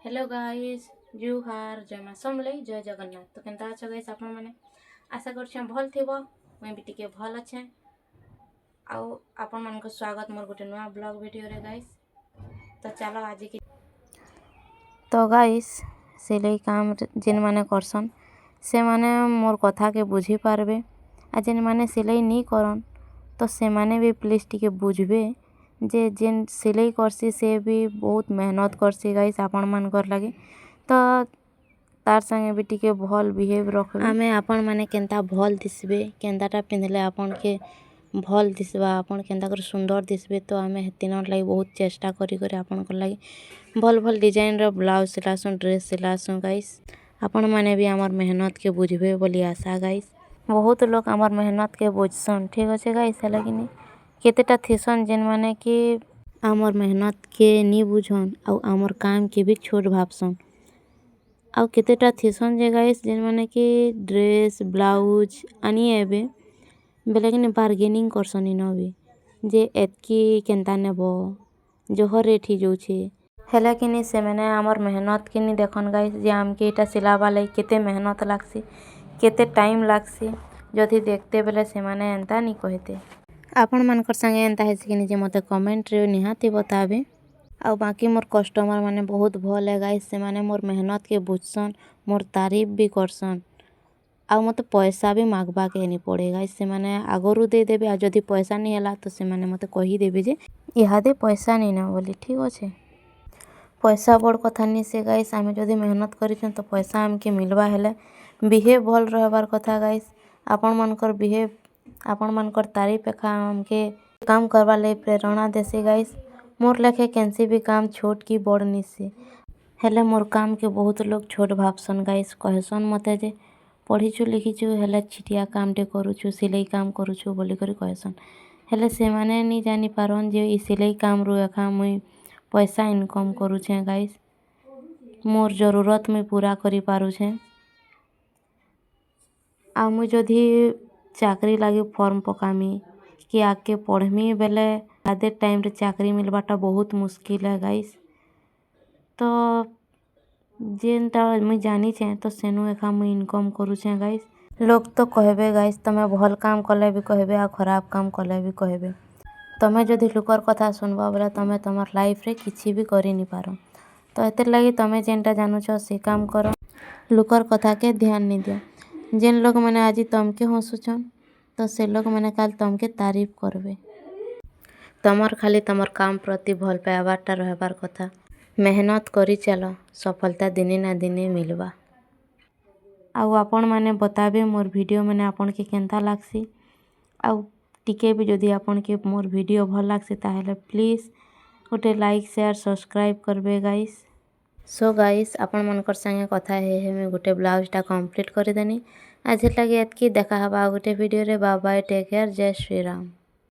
Hello guys, ଜୁହାର, ଜୟ ମା ସମଲେଇ, ଜୟ ଜଗନ୍ନାଥ। ତ କେନ୍ତା ଅଛ ଗାଇସ୍ ଆପଣମାନେ? ଆଶା କରୁଛେଁ ଭଲ୍ ଥିବ। ମୁଇଁ ବି ଟିକେ ଭଲ୍ ଅଛେଁ। ଆଉ ଆପଣମାନଙ୍କୁ ସ୍ୱାଗତ ମୋର ଗୋଟେ ନୂଆ ବ୍ଲଗ୍ ଭିଡ଼ିଓରେ ଗାଇସ୍। ତ ଚାଲ ଆଜିକି। ତ ଗାଇସ୍, ସିଲେଇ କାମ ଯେନ୍ମାନେ କରସନ୍, ସେମାନେ ମୋର୍ କଥାକେ ବୁଝିପାରବେ। ଆଉ ଯେନ୍ମାନେ ସିଲେଇ ନି କରନ୍, ତ ସେମାନେ ବି ପ୍ଲିଜ୍ ଟିକେ ବୁଝବେ ଯେ ଯେନ୍ ସିଲେଇ କରସି, ସେ ବି ବହୁତ ମେହନତ କରସି ଗାଇସ୍ ଆପଣମାନଙ୍କର ଲାଗି। ତ ତାର୍ ସାଙ୍ଗେ ବି ଟିକେ ଭଲ୍ ବିହେଭ୍ ରଖବେ। ଆମେ ଆପଣମାନେ କେନ୍ତା ଭଲ୍ ଦିଶବେ, କେନ୍ତାଟା ପିନ୍ଧଲେ ଆପଣକେ ଭଲ୍ ଦିଶବା, ଆପଣ କେନ୍ତା କରି ସୁନ୍ଦର ଦିଶବେ, ତ ଆମେ ହେତିନର୍ ଲାଗି ବହୁତ ଚେଷ୍ଟା କରି କରି ଆପଣଙ୍କର ଲାଗି ଭଲ୍ ଭଲ୍ ଡିଜାଇନ୍ର ବ୍ଲାଉଜ୍ ସିଲାସୁଁ, ଡ୍ରେସ୍ ସିଲାସୁଁ ଗାଇସ୍। ଆପଣମାନେ ବି ଆମର୍ ମେହନତକେ ବୁଝବେ ବୋଲି ଆଶା ଗାଇସ୍। ବହୁତ ଲୋକ ଆମର୍ ମେହନତକେ ବୁଝସନ୍, ଠିକ୍ ଅଛେ ଗାଇସ୍। ହେଲା କିନି କେତେଟା ଥିସନ୍ ଯେନ୍ମାନେ କି ଆମର୍ ମେହନତକେ ନି ବୁଝନ୍ ଆଉ ଆମର୍ କାମକେ ବି ଛୋଟ ଭାବସନ୍। ଆଉ କେତେଟା ଥିସନ୍ ଯେ ଗାଇସ୍, ଯେନ୍ମାନେ କି ଡ୍ରେସ୍ ବ୍ଲାଉଜ୍ ଆନି ଏବେ ବେଲେ କିନି ବାର୍ଗେନିଂ କରସନ୍ ଇନ ବି ଯେ ଏତ୍କି କେନ୍ତା ନେବ, ଜହ ରେଟ୍ ହେଇଯାଉଛେ। ହେଲେ କିନି ସେମାନେ ଆମର୍ ମେହନତ କେ ନି ଦେଖନ୍ ଗାଇସ୍, ଯେ ଆମକେ ଇଟା ସିଲାବାର୍ ଲାଗି କେତେ ମେହନତ ଲାଗ୍ସି, କେତେ ଟାଇମ୍ ଲାଗ୍ସି। ଯଦି ଦେଖତେ ବେଲେ ସେମାନେ ଏନ୍ତା ନି କହେତେ। ଆପଣମାନଙ୍କର ସାଙ୍ଗେ ଏନ୍ତା ହେସି କିନି ଯେ, ମୋତେ କମେଣ୍ଟରେ ନିହାତି ବତାବେ। ଆଉ ବାକି ମୋର୍ କଷ୍ଟମର୍ ମାନେ ବହୁତ ଭଲ୍ ଏ ଗାଇସ୍। ସେମାନେ ମୋର୍ ମେହନତକେ ବୁଝସନ୍, ମୋର୍ ତାରିଫ୍ ବି କରସନ୍। ଆଉ ମୋତେ ପଇସା ବି ମାଗବାକେ ନି ପଡ଼େ ଗାଇସ୍। ସେମାନେ ଆଗରୁ ଦେଇଦେବେ। ଆଉ ଯଦି ପଇସା ନି ହେଲା, ତ ସେମାନେ ମୋତେ କହିଦେବେ ଯେ ଇହାଦେ ପଇସା ନିନ ବୋଲି। ଠିକ୍ ଅଛେ, ପଇସା ବଡ଼ କଥା ନି ସେ ଗାଇସ୍। ଆମେ ଯଦି ମେହନତ କରିଛୁଁ, ତ ପଇସା ଆମକେ ମିଲବା। ହେଲେ ବିହେଭ୍ ଭଲ୍ ରହିବାର୍ କଥା ଗାଇସ୍। ଆପଣମାନଙ୍କର ବିହେଭ୍, ଆପଣମାନଙ୍କର ତାରିଫ୍ ଏଖା ଆମକେ କାମ କରବାର୍ ଲାଗି ପ୍ରେରଣା ଦେସି ଗାଇସ୍। ମୋର୍ ଲେଖେ କେନ୍ସି ବି କାମ ଛୋଟ କି ବଡ଼ ନିସି। ହେଲେ ମୋର୍ କାମକେ ବହୁତ ଲୋକ୍ ଛୋଟ ଭାବସନ୍ ଗାଇସ୍। କହେସନ୍ ମତେ ଯେ ପଢ଼ିଛୁ ଲିଖିଛୁ, ହେଲେ ଛିଟିଆ କାମଟେ କରୁଛୁ, ସିଲେଇ କାମ କରୁଛୁ ବୋଲିକରି କହେସନ୍। ହେଲେ ସେମାନେ ନି ଜାନି ପାରନ୍ ଯେ ଇ ସିଲେଇ କାମରୁ ଏଖା ମୁଇଁ ପଇସା ଇନକମ୍ କରୁଛେଁ ଗାଇସ୍, ମୋର୍ ଜରୁରତ ମୁଇଁ ପୁରା କରି ପାରୁଛେଁ। ଆଉ ମୁଇଁ ଯଦି ଚାକିରି ଲାଗି ଫର୍ମ ପକାମି କି ଆଗକେ ପଢ଼ମି ବେଲେ, ଇହାଦେ ଟାଇମ୍ରେ ଚାକିରି ମିଲବାଟା ବହୁତ ମୁସ୍କିଲ୍ ଏ ଗାଇସ୍। ତ ଯେନ୍ଟା ମୁଇଁ ଜାନିଛେଁ, ତ ସେନୁ ଏଖା ମୁଇଁ ଇନକମ୍ କରୁଛେଁ ଗାଇସ୍। ଲୋକ୍ ତ କହେବେ ଗାଇସ୍। ତମେ ଭଲ୍ କାମ କଲେ ବି କହେବେ ଆଉ ଖରାପ କାମ କଲେ ବି କହେବେ। ତମେ ଯଦି ଲୁକର୍ କଥା ଶୁନବ ବେଲେ, ତମେ ତମର୍ ଲାଇଫ୍ରେ କିଛି ବି କରି ନି ପାର। ତ ହେଥିର୍ ଲାଗି ତମେ ଯେନ୍ଟା ଜାନୁଛ, ସେ କାମ କର, ଲୁକର୍ କଥାକେ ଧ୍ୟାନ ନି ଦିଅ। ଯେନ୍ ଲୋକମାନେ ଆଜି ତମକେ ହସୁଛନ୍, ତ ସେ ଲୋକମାନେ କାଲ୍ ତମକେ ତାରିଫ କରବେ। ତମର ଖାଲି ତମର କାମ ପ୍ରତି ଭଲ ପାଇବାରଟା ରହିବାର କଥା। ମେହନତ କରି ଚାଲ, ସଫଳତା ଦିନେ ନା ଦିନେ ମିଲବା। ଆଉ ଆପଣମାନେ ବତାବେ ମୋର୍ ଭିଡ଼ିଓ ମାନେ ଆପଣକେ କେନ୍ତା ଲାଗ୍ସି। ଆଉ ଟିକେ ବି ଯଦି ଆପଣକେ ମୋର୍ ଭିଡ଼ିଓ ଭଲ୍ ଲାଗ୍ସି, ତାହେଲେ ପ୍ଲିଜ୍ ଗୋଟେ ଲାଇକ୍, ସେୟାର, ସବସ୍କ୍ରାଇବ୍ କରିବେ ଗାଇସ୍। ସୋ ଗାଇସ୍, ଆପଣମାନଙ୍କର ସାଙ୍ଗେ କଥା ହେଇ ହେଇ ମୁଇଁ ଗୋଟେ ବ୍ଲାଉଜଟା କମ୍ପ୍ଲିଟ୍ କରିଦେନି। ଆଜିର୍ ଲାଗି ଏତ୍କି। ଦେଖା ହେବା ଆଉ ଗୋଟେ ଭିଡ଼ିଓରେ। ବାଏ ବାଏ, ଟେକ୍ କେୟାର, ଜୟ ଶ୍ରୀରାମ।